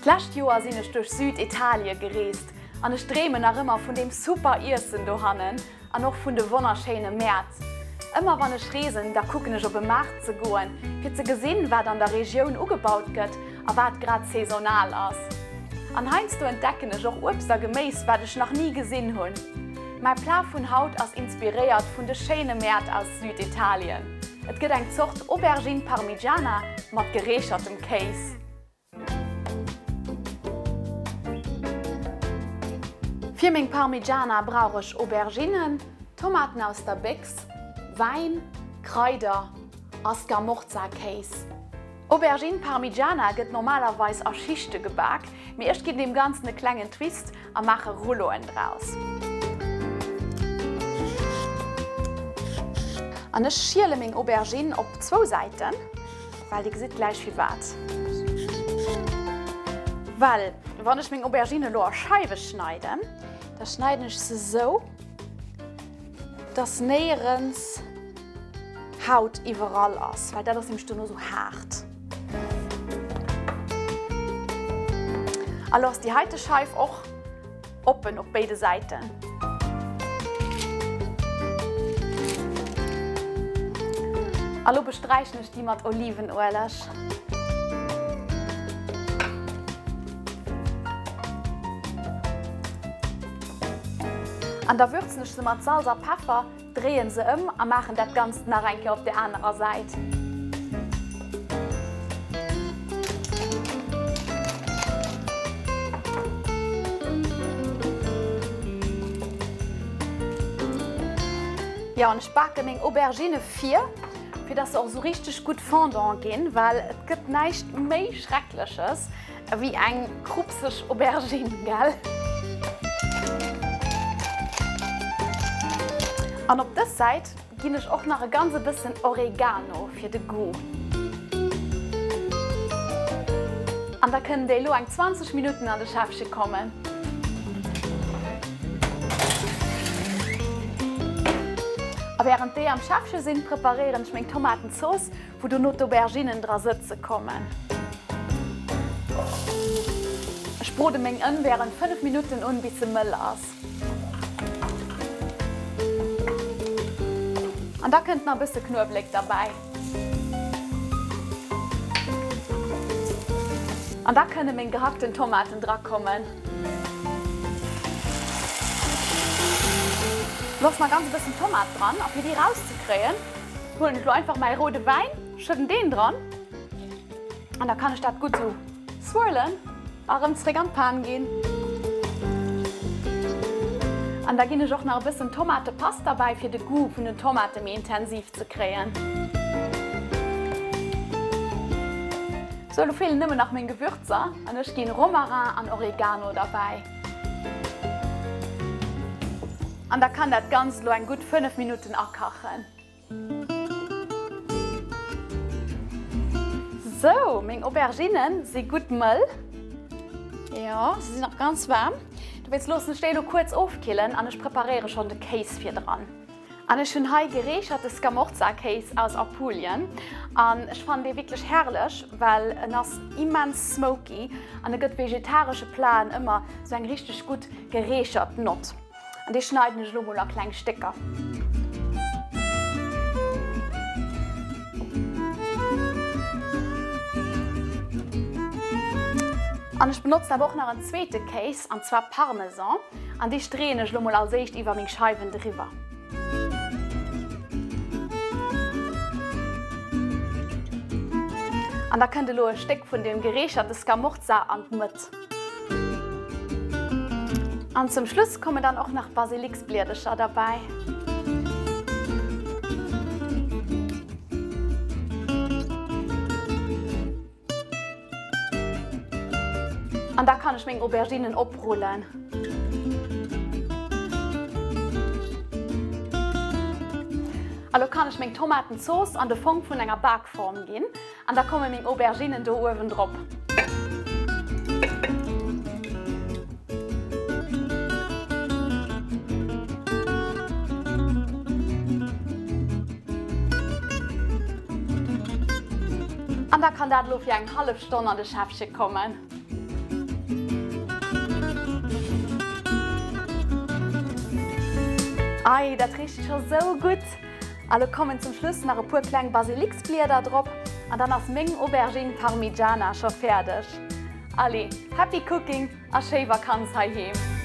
D'lescht Joer sinn ech duerch Süditalie gereest an ech dreemen nach ëmmer vun deem super Iessen dohannen an och vun de wonnerschéine Mäert. Ëmmer wann ech reesen, da kucken ech op e Maart ze goen, fir ze gesinn, wat an der Regioun ugebaut gëtt a wat grad saisonal ass. An heiansdo entdecken ech och Uebst a Geméis, wat ech nach ni gesinn hunn. Mäi Plat vun haut ass inspiréiert vun de schéine Mäert aus Süditalien. Et gëtt eng Zort Aubergine Parmigiana mat gereechertem Kéis. Fir meng Parmigiana brauch ech Auberginnen, Tomaten aus der Béchs, Wäin, Kraider a Scamorza-Kéis. Aubergine Parmigiana gëtt normalerweis a Schichte gebak, mee ech ginn deem Ganzen e klengen Twist a maache Rulloen draus. An ech schiele meng Aubergine op zwou Säiten, well dir gesitt gläich firwat. Well wann ech meng Aubergine elo a Scheiwe schneiden, da schneiden ech se sou, dass néierens Haut iwwerall ass, well dat ass nämlech dono sou haart. A lo ass déi heite Scheif och oppen op béide Säiten. A lo besträichen ech déi mat Olivenueleg. An da würzen ech se mat Salz a Peffer. Dréien se ëm a maachen dat Ganzt nach eng Kéier op der anerer Säit. Jo, an ech bake meng Auberginne vir, fir dass se och esou richteg gutt fondant ginn, well et gëtt näischt méi Schreckleches ewéi eng krupseg Aubergine, gell? An op dës Säit ginn ech och nach e ganz e bëssen Oregano fir de Goût. An da kënnen déi elo eng 20 Minutten an de Schäffche kommen. A wärend déi am Schäffche sinn, preparéieren ech meng Tomatenzooss, wou dono d'Auberginnen dra sëtze kommen. Ech brode meng Ënn wärend 5 Minutten un, bis se mëll ass. An da kënnt nach e bësse Knuewelek derbäi. An da kënne meng gehackten Tomaten drakommen. Lo ass nach ganz e bëssen Tomat dran a fir déi rauszekréien, huelen ech lo einfach mäi roude Wäin, schëdden deen dran an da kann ech dat gutt sou swirlen a rëm zréck an d'Pan ginn. An da ginn ech och nach e bëssen Tomatepast derbäi fir de Goût vun den Tomate méi intensiv ze kréien. Sou, elo feelen nëmmen nach meng Gewürzer an ech ginn Romarin an Oregano derbäi. An da kann dat Ganzt elo eng gutt 5 Minutten akachen. Sou, meng Auberginnen si gutt mëll. Jo, se sinn nach ganz waarm. Dowéinst loossen ech déi elo kuerz ofkillen an ech preparéiere schonn de Kéis virdran. An ech hunn hei gereecherte Scamorza-Kéis aus Apulien an ech fannen dee wierklech herrlech, well en ass immens smoky an e gëtt vegetaresche Platen ëmmer sou eng richteg gutt gereechert Nott. An dee schneiden ech elo mol a kleng Stécker. An ech benotzen awer och nach en zweete Kéis, an zwar Parmesan. An dee streeën ech elo mol als éischt iwwer meng Scheiwen driwwer. An da kënnt elo e Stéck vun deem gereecherte Scamorza an d'Mëtt. An zum Schluss kommen dann och nach Basiliksbliedercher derbäi. An da kann ech meng Auberginnen oprullen. A lo kann ech meng Tomatenzooss an de Fong vun enger Bakform ginn an da komme meng Auberginnen do uewen drop. An da kann dat elo fir eng hallef Stonn an de Schäffche kommen. Ei, dat richt scho sou gutt! A lo kommen zum Schluss nach e puer kleng Basiliksblieder drop an dann ass meng Aubergine Parmigiana scho fäerdeg. Allez, happy cooking a schéi Vakanz heiheem!